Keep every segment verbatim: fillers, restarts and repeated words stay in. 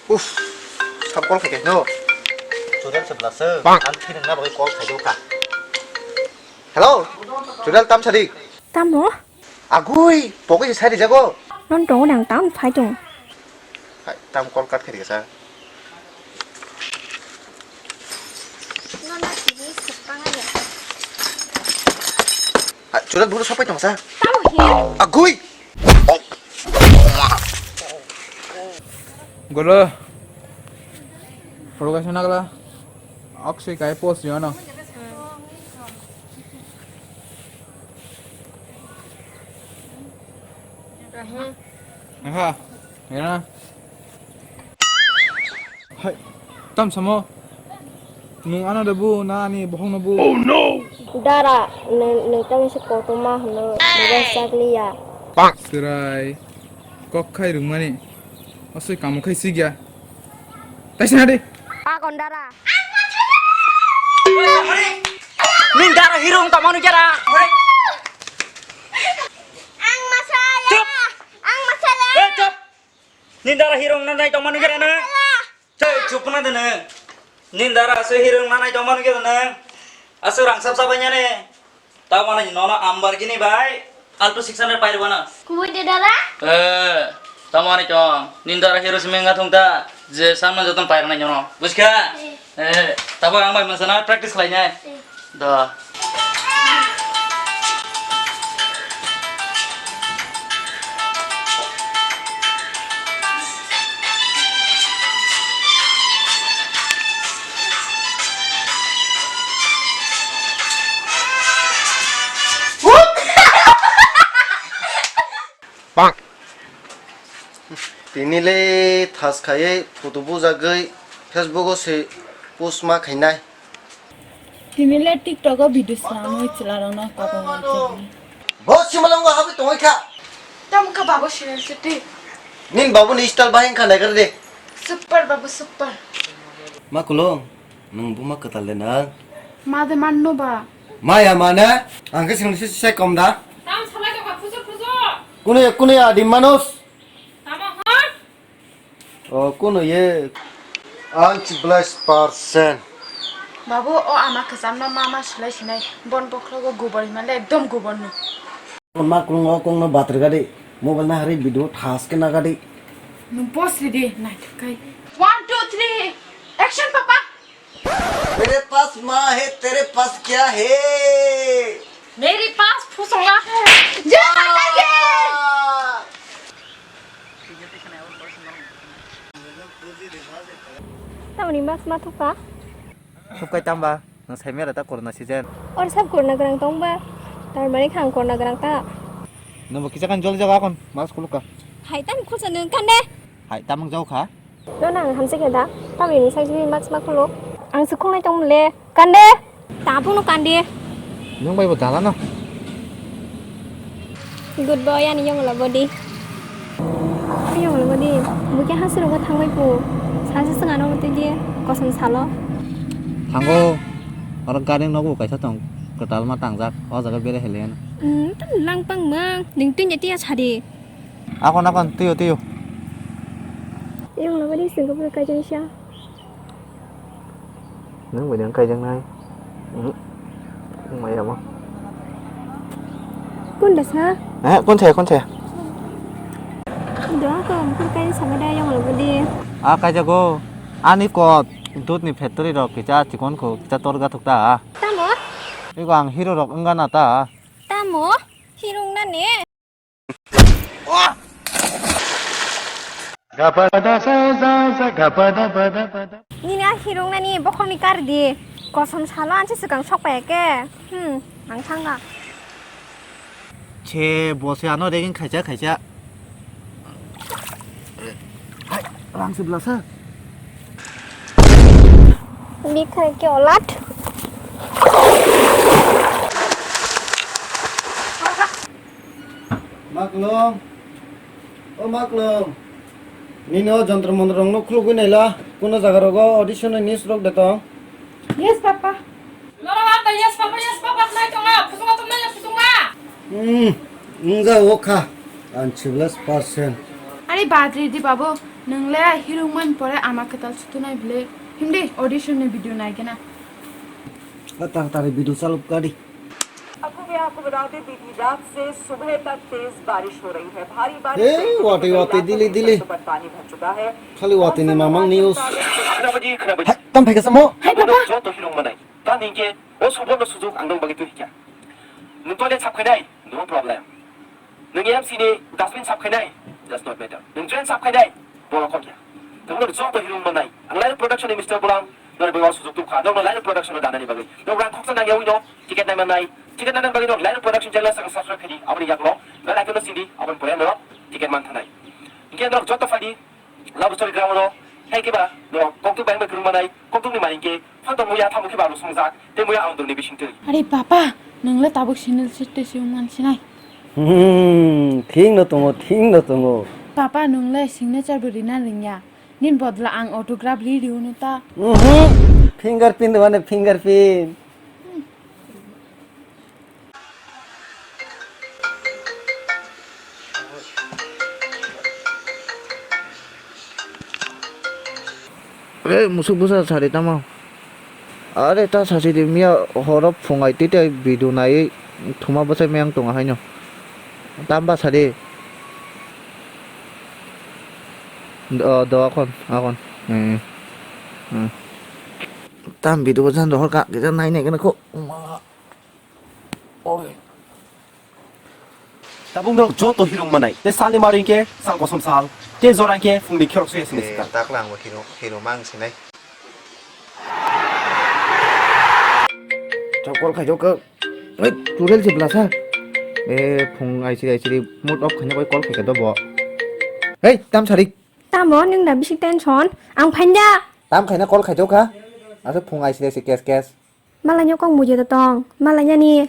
Uff, sab call khaikhe no. Chudal se bwlasa. Bang. Ang thini na bagwi call khaijak kha. Hello, Chudal, tam sadi. Tamo? Agui, pokhe se sadi jago. Non tongo dang, tam phai tong. Hai, tam call cut khaidi sa. Nono tini swpang ya. Hai, Chudal, buno sopai tong sa. Tamo he? Agui. Golo. Polo kaisa nagla. Aksai kai post yo no. Aha. Aha. Ya. Hai, tam samo. Nung ano da bu, na ani bohong no bu. Oh no! Dara, nung, nung tamo se kotorma hwnwi, nung chakliya. Chwrai. Kok khai rwngmani. Aswk kamo khai sikya. Taisa na de. Pagon dara. Nung dara hero wng tongmani kera. Ang masaya. Chup. Ang masaya. Eh, chup. Nini dara hero wngna nai tongmani khe nang? Tei chupna de nang. Nini dara aswk hero wngna nai tongmani khe nang? Aswk rang sap sap ya ne. Tabani nono Lamborghini bai Alto six hundred pai rwna. Kubui de dara? Eh, tabani tong. Nini dara hero simi wngna thung ta. Je samna joton pai rwna nono. Buskha? Eh. Eh, tabok ang bai masana practice khlainai. Eh. Da. Tini le thas khaiwi photo bujagwi Facebook o se post ma khainai. Tini le TikTok o video swnamwi chwla rokno kokong nai chwngwi. Bo simalongo habwi tongwi kha. Tamo kha babu sinan se twi. Nin babu ni style bahai wngkha naikar de. Super babu super. Ma kulo. Nwng buma kwtal de nang? Ma de manno ba. Maya mane? Ang khe swngsi se kom da? Tam salai tongkha, khusur khusur. Kuno ye, kuno ye adim manus? Tamo hwn? O, kuno ye? Anch bless percent. Babu, o ama kwchamno ma ma swlai sinai. Bon bokhrogo gubor himale ekdom gubor no. Ma kwlwng o kokno bathar gadi. Mobile naharwi video thas khe nagadi. Nwng pose ridi, naithok khai. One, two, three, action, papa! मेरे पास माँ है, तेरे पास क्या है? मेरे पास फुसंगा है। जय माता दी। Tamoni mask ma thukha? Thukai tamba, nwng sai mera ta corona season. Or sab corona grang tong ba? Tar mani khang corona grang ta. Nwng bo kisa kan jol jaga kon, mask khulukha. Hai tam khulsa nwng kan de. Hai tam nwng jol kha. No, nang hamsi khe da. Tamni nwng sai simi mask ma khuluk. Ang se khulnai tong le. Kande. Tabuk no kande. Nwng bai bo dala no. Good boy, ani yong lo body. Yong lo body. Bukhe hasi rogo thangbai po. Sasi sengano tei di kosom salo. Thango. Oro gari nogo kaisa tong. Kwtal ma tangjak. O jaga bere helen. Hmm, tam lang pang mang. Ning tin ya tiya sadi. Akon, akon, twiyo, twiyo. Yung lama di singkap kaijang siya. Nang bai nang kaijang nai. Hmm. Maya mo. Kun dasa? Eh, kun saya, kun saya. Doa ko, kun kaijang sama da yung lama di. Ah, kaijago. Ani kot, dut ni factory rok kicha chikon ko, kicha torga thukta. Tamo? Iko ang hero rok wngana ta. Tamo? Hero wngna ne? Nini a hirung nani bokhorni kar di. Kosom salo ansi swkang sok paya khe. Hmm, ang thangkha. Se bo se ano reging khaisa khaisa. Hai, rang se bwlasa. Bikha ke olat. Maklong. O Maklong. Nini o jontro montro rok no khulugwi naila. Kuno jaga rogo audition ni news rok de tong. Yes, papa. Norok ata yes, papa, yes, papa, nai tonga. Pusunga tongnai, pusunga. Hmm. Wngjago kha, uncivilized person. Are badri di babu, nwngle hirungman pore ama kwtal sutunai bwle. Himdi audition ni video naigena. Tang tari video chaluk kadi. आपको, मैं आपको बता दें, बीती रात से सुबह तक तेज बारिश हो रही है। भारी बारिश से wati, wati, dili, dili. पर पानी भर चुका है। Khali wati ni mamang news. Khnabaji, khnabaji. Hai, tam phai ka samo? Hai, papa. Joto hirung manai. Tani ke, o suborno sujog ang nang bagi tu hikya. Nwng toilet sap khainai? No problem. Nwng M C ni dustbin sap khainai? Does not matter. Nwng drain sap khainai? Borok kok ya. Tamo nwng joto hirung manai. Ang Lairuk Production ni Mister Bulam, nori bai o sujog tubkha. Nokno Lairuk Production no danani bagwi. Nok rang khoksa nang yawi no ticket nai manai. Ticket nai bagwi nok Lairuk Production channel sakang subscribe khaidi. Aboni yakno bell icon no sindi. Aboni pore norok ticket man thanai. Hingke norok joto phaidi. Labo choli ground o, hai khe ba, no, koktuk bai bai kwrwng manai, koktuk ni mani khe, phantok muya tamo khe ba rwsongjak, tei muya ang dulni bising twi. Are papa, nwngle tabuk sindil site se wng mansinai. Hmm, thik no tongo, thik no tongo. Papa, nwngle signature bo rina rwngya. Nin bodla ang autograph ri riuno ta. Mhm, fingerprint mane fingerprint. Ei, musuk bwsa sari tamo. Are ta sasi di miya horo phungai tei tei video nai thuma bwsai mayang tongo haino. Tam bwsa di. Do, do akon, akon. Hmm. Hmm. Tam video jan dohor ka, kisa nai nai gana ko. Tabuk norok joto hirung manai. Te salni maro hinkhe sal kosom sal. Te jora hinkhe phungni khirok soya sini Eh, sita. Takla angbo hiro, hiro mang sinai. Chok call khaijok ka. Oi, turel se blasa. Eh, phung aisiri aisiri mood off khaina bai call khaika dobo. Hei, tam sarik. Tamo nwng da bisi tension. Ang phainda. Tam khaina call khaijok kha. Asa phung aisiri aisiri kes kes. Malai nyok kok mujo da tong. Malai nyani.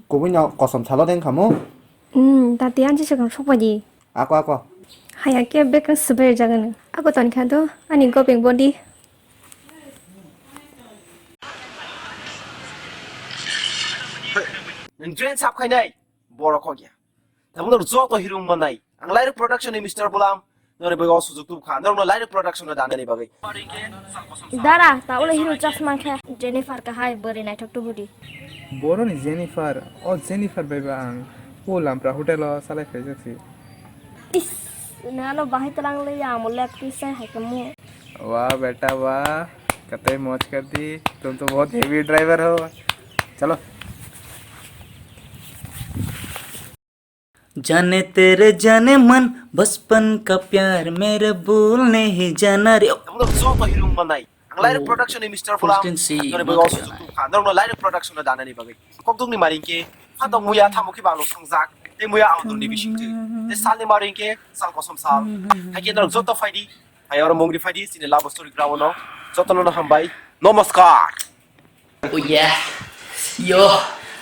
Kubui no kosom salo deng khamu. Hmm, tati ansi swkang sokpadi. Ako, ako. Haya ke bekang swbai jagan. Ako toni kha do, ani gopeng body. Nang drain sap khainai, borok kok ya. Tabuk no joto hirung manai. Ang Lairuk Production ni Mister Bulam. Nori bai o sujug tubkha. Norokno Lairuk Production no danani bagwi. Dara, ta ule hero chasma khe. Jennifer kahai bwrwi naithok tubudi. Boroni Jennifer, o Jennifer bai ba ang o Lampra hotel o salai phaijak si. Is, nalo bahai tlang le ya mo lap tu sai hai kamu. Wah beta wah, katai moj kar di. Tum to bahut heavy driver ho. Chalo. जाने तेरे जाने मन बचपन का प्यार मेरे भूल नहीं जाना रे. Ang joto hirung manai. Ang Lairuk Production ni Mister Full Bulam. Screen si. Nori bai o sujug tubkha. Norokno Lairuk Production no danani bagwi. Kokduk ni mari hinkhe phantok muya tamo khe ba rwsongjak. Te muya ang dulni bising twi. Te salni mari hinkhe sal kosom sal. Haikhe norok joto phaidi. Hai oro mungri phaidi chini love story ground no. Jotono no hambai. Namaskar. ओ या, यो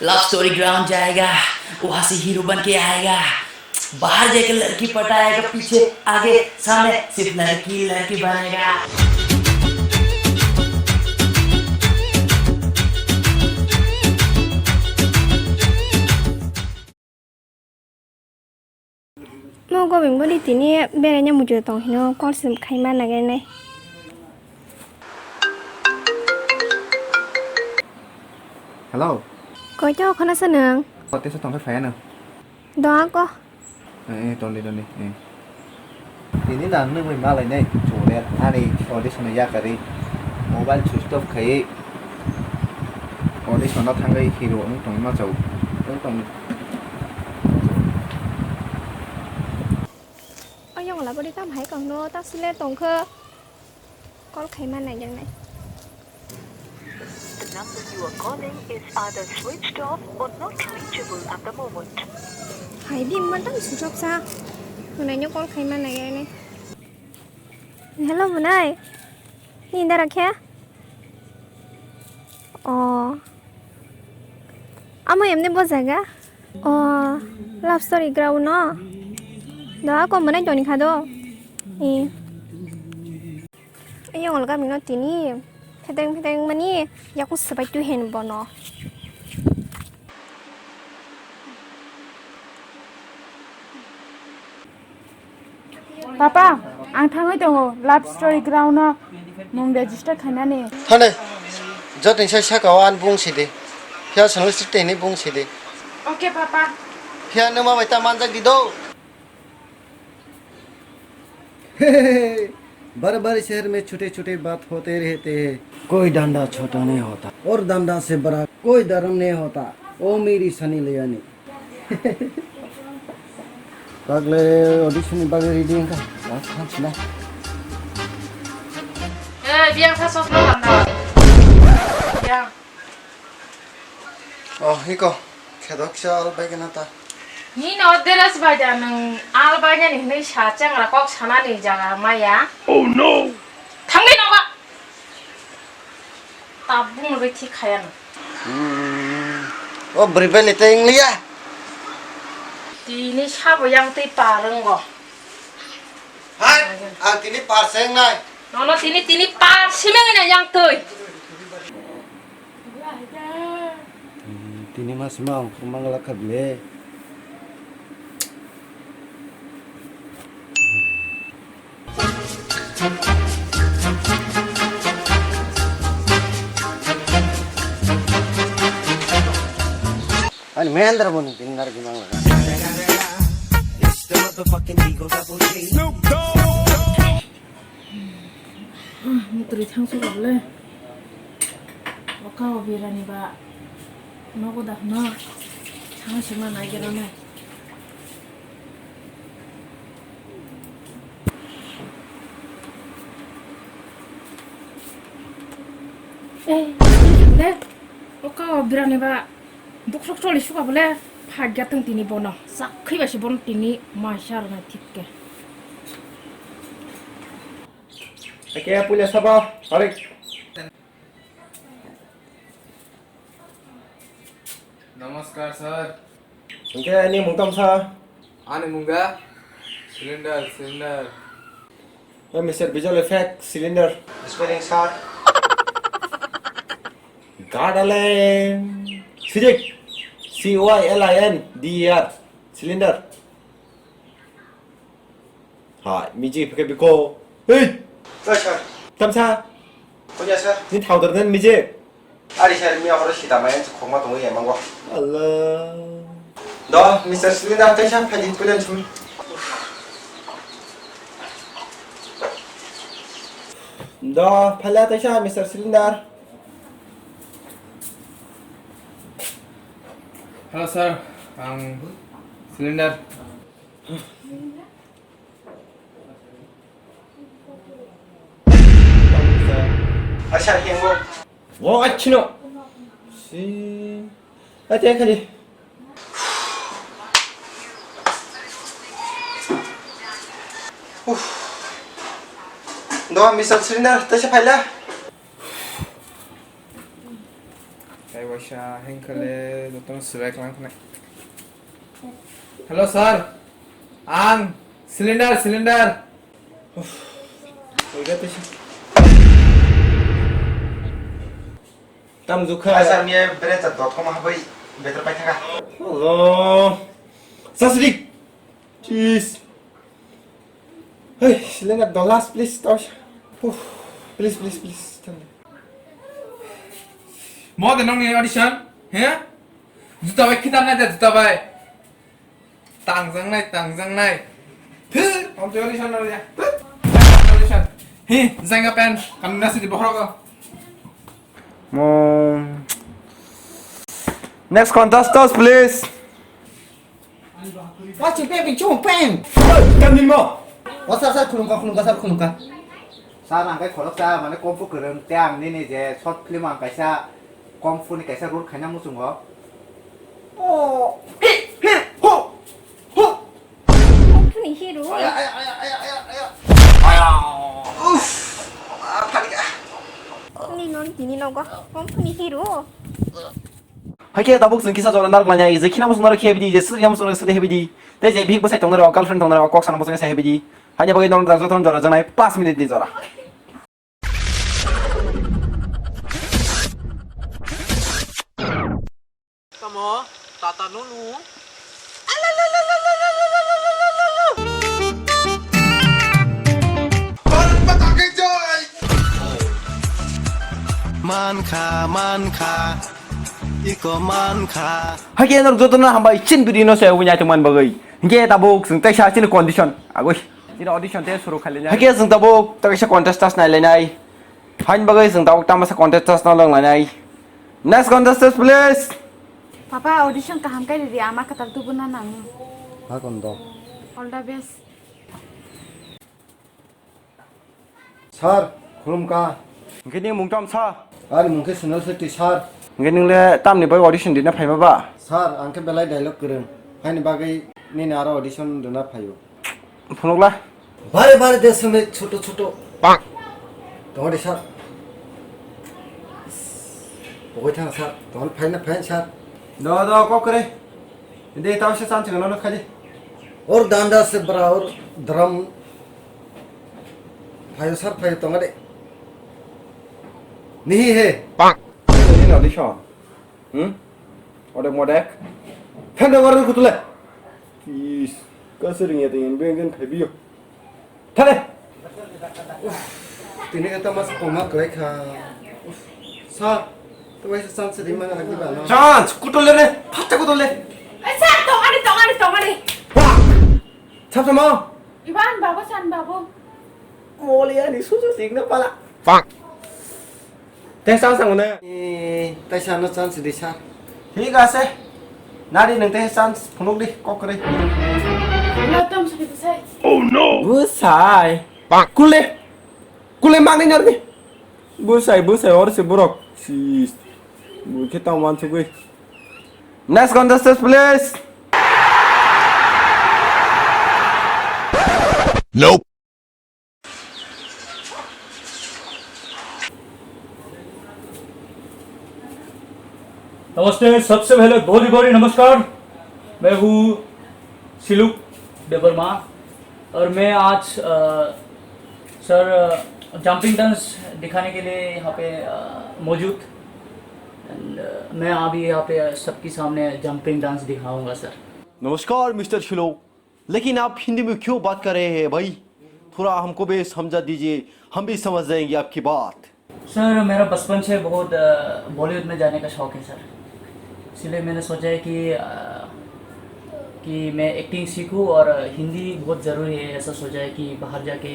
love story ground जाएगा, वहां से हीरो बन के आएगा, बाहर जाके लड़की पटाएगा, पीछे आगे सामने सिर्फ लड़की लड़की बनेगा. Mo gobeng boni tini beraina muchung tong hino call se khaima nagene. Hello. Koi to khana sa nang? Kote sa tong khe phaya nang. Do ako. Eh, eh, toni, toni, eh. Tini nang nung bai malai nai, chole, ani audition ya kari, mobile switch off khai, audition no thangai hero wng tong ma chau, wng tong. Ayang la bari kam hai kang no, tak sile tong khe. Call khaima naijaknai. The number you are calling is either switched off or not reachable at the moment. Hai bini matang switch off sa. Hwnwi no call khaima naijaknai. Hello, bunai. Ni inda rakhe? Oh. Amo emne bo jaga? Oh, love story ground no? Do ako mwnai toni kha do. Eh. Ayang olga mino tini. Pheteng pheteng mani yaku swbai tu hen bono. Papa, ang thangwi tongo love story ground no mung register khainani. Thane, jotoni sai saka o an bung sidi. Phiya sangli siteni bung sidi. Okay, Papa. Phiya numa bai ta manjak di do. बार बार शहर में छोटे छोटे बात होते रहते हैं। कोई डंडा छोटा नहीं होता और डंडा से बड़ा कोई धर्म नहीं होता। ओ मेरी Sunny Leone. Tagle audition ni bagwi ready wngkha. Last chance na. Eh, biang sa sokno landa. Biang. Oh, hiko. Khedok sa al bai gana ta. Ni no dress bai da nung al bai ni hinwi sa chengra kok sanani jaga maya. Oh no. Thangwi nogo. Tabung rwi thik khaya no. Hmm. O bwrwi bai ni tei wng liya. Tini sabo yang twi par wng go. Hai, ang tini par se wng nai. Nono tini, tini par si meng na yang twi. Tini mas ma ang mangala kha ble. Ani Mahendra boni din nar gimang laga. Mutri thangsu rok le. Oka o birani ba nogo da hno. Thangsu ma nai gero nai. Eh, le, oka o birani ba bukrok choli suka bole phagya tong tini bono. Sakhi ba si bono tini maisa rona thikke. Ake puila sabo, horik. Namaskar, sir. Hingke ani mung tamo sa? Ani mung da? Cylinder, cylinder. Oh, Mister Visual Effect, cylinder. Spelling, sir. Gadalen. Sijik. C Y L I N D E R. Cylinder. Hai, miji phike biko. Hei! Oi, sir. Tamsa. Punya, sir. Ni thau dar den miji. Ari, sir, mi ahoro sita mayan khokma tongwi ya mango. Allah. Do, Mister Cylinder, taisa phaidi pulen sumi. Do, phala taisa, Mister Cylinder. Hello, sir. Ang cylinder. Asa, hengo. Wo, achino. Si. Ate, kali. Uff. Do, Mister Cylinder, taisa phaila. Kaiwaisa hengkhale jotono swbai kwlangkha. Hello, sir. Ang cylinder, cylinder. Uff. Oiga tisa. Tam jukha. Asa miya bere ta dot com habai better pai thaka. Hello. Sasrik. Cheese. Hey, Selena, the last, please, tau. Uff, please, please, please, thank you. Mo de nongni audition, he? Juta bai khitan nai de, juta bai. Tangjang nai, tangjang nai. Phir, om tu audition na ya. Phir, audition. He, janga pen, kam na si di bohro ko. Mo. Next contestant, please. Waching pen, bichung pen. Hey, kan nimo. O sir, sir, khulumkha, khulumkha, sir, khulumkha. Sir, ang kai khoroksa, mane, kung fu kwrwng, te ang nini je short film ang kaisa kung fu ni kaisa role khaina muchungo. Oh, hi, hi, ho, ho. Kung fu ni hero. Aya, aya, aya. Aya. Uff. Ah, phalikha. Ni non tini nogo. Kung fu ni hero. Haikhe tabuk chwng kisa jora narwk lainai, je khina muchung narwk khe bidi, je swrwngya muchung narwk swrwngya bidi, tei je bihik bwsai tong narwk, girlfriend tong narwk, kok sana muchung khe bidi. Haini bagwi norok jotono jora janai paanch minute ni jora. Tamo, tata nunu. Mankha, mankha, iko mankha. Hake norok jotono hambai chin video no se wngya tongmani bagwi. Hingke tabuk chwng teisa chini condition. Agoi. Chini audition te suru khali nai. Hake chwng tabuk teisa contest tas nai lai nai. Hain bagwi chwng tabuk tamasa contest tas no long lai nai. Next contestant, please. Papa, audition kaham kai ridi, ama kwtal tubuna nango. Ha, kondo. All the best. Sir, khulumkha. Hingke nini mung tamo sa? Ani mung khe Sunil Shetty, sir. Hingke nini le tamni bagwi audition dina phaima ba? Sir, ang khe belai dialogue kwrwng. Haini bagwi nini aro audition dina phaio. Phunukla. Bare bare desh mein choto choto. Pak. Tongo de sir. Pokoi thang sir. Tongo phaina phain sir. Do, do, kok kwrwi. Hindi tao se san chingano na khali. Or danda se bra or drum. Phayo sir, phayo tongo de. Nihi he. Pak. Ini audition. Hmm? Odek modek. Thanda warna kutule. Is. Kasering ya tingin bengin phabiyo. Thale. Tini kata mas koma kwlai kha. Sir, to waisa chance di mana lagi ba no. Chance, kutole ne, phatta kutole. Ai sir, tongani, tongani, tongani. Wah. Sab sama. Iban babu san babu. Moli ani susu signa pala. Pak. Tei chance ang ne. Eh, tei sa no chance di sir. Thik ase. Nari nang tei chance phunuk di kok kwrwi. Latom sari bwsai. Oh no. Bwsai. Pak. Kule. Kule mangni nari. Bwsai, bwsai, or se borok. Sis. Bwkhe tamo wansugwi. Next contestant, please. Nope. नमस्ते, सबसे पहले बहुत ही बहुत ही नमस्कार। मैं हूँ सिलुक देवर्मा और मैं आज, अ, सर, अ, जंपिंग डांस दिखाने के लिए यहाँ पे, अ, मौजूद। And, अ, मैं अभी यहाँ पे सबके सामने जंपिंग डांस दिखाऊंगा, सर। नमस्कार, मिस्टर शिलोक। लेकिन आप हिंदी में क्यों बात कर रहे हैं भाई? थोड़ा हमको भी समझा दीजिए, हम भी समझ जाएंगे आपकी बात। सर, मेरा बचपन से बहुत, अ, बॉलीवुड में जाने का शौक है सर, इसलिए मैंने सोचा है कि, अ, कि मैं एक्टिंग सीखूं और हिंदी बहुत ज़रूरी है, ऐसा सोचा है कि बाहर जाके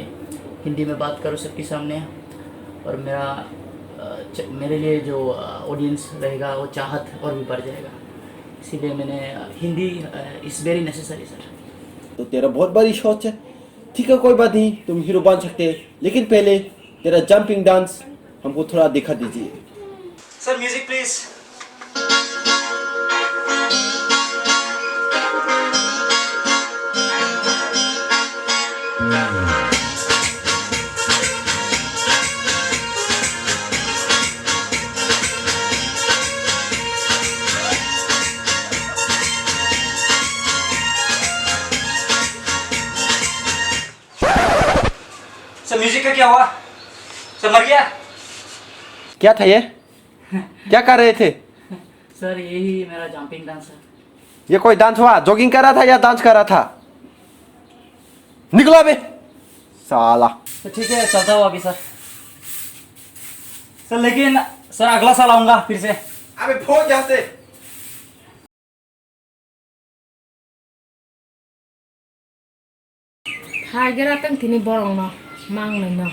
हिंदी में बात करूं सबके सामने और मेरा, अ, च-, मेरे लिए जो, अ, ऑडियंस रहेगा वो चाहत और भी बढ़ जाएगा, इसीलिए मैंने, अ, हिंदी, अ, is very necessary सर। तो तेरा बहुत बड़ी सोच है। ठीक है, कोई बात नहीं, तुम हीरो बन सकते हैं, लेकिन पहले तेरा जंपिंग डांस हमको थोड़ा दिखा दीजिए। Sir, music please. Sir, music का क्या हुआ? सर, मर गया? क्या था ये? क्या कर रहे थे? सर, यही मेरा जंपिंग डांस है। ये कोई डांस हुआ? जॉगिंग कर रहा था या डांस कर रहा था? निकला बे साला। तो ठीक है, चलता हूँ अभी सर। सर, लेकिन सर, अगला साल आऊंगा फिर से। अबे फोन यहाँ से। Hagera tang tini borok no mang nai no.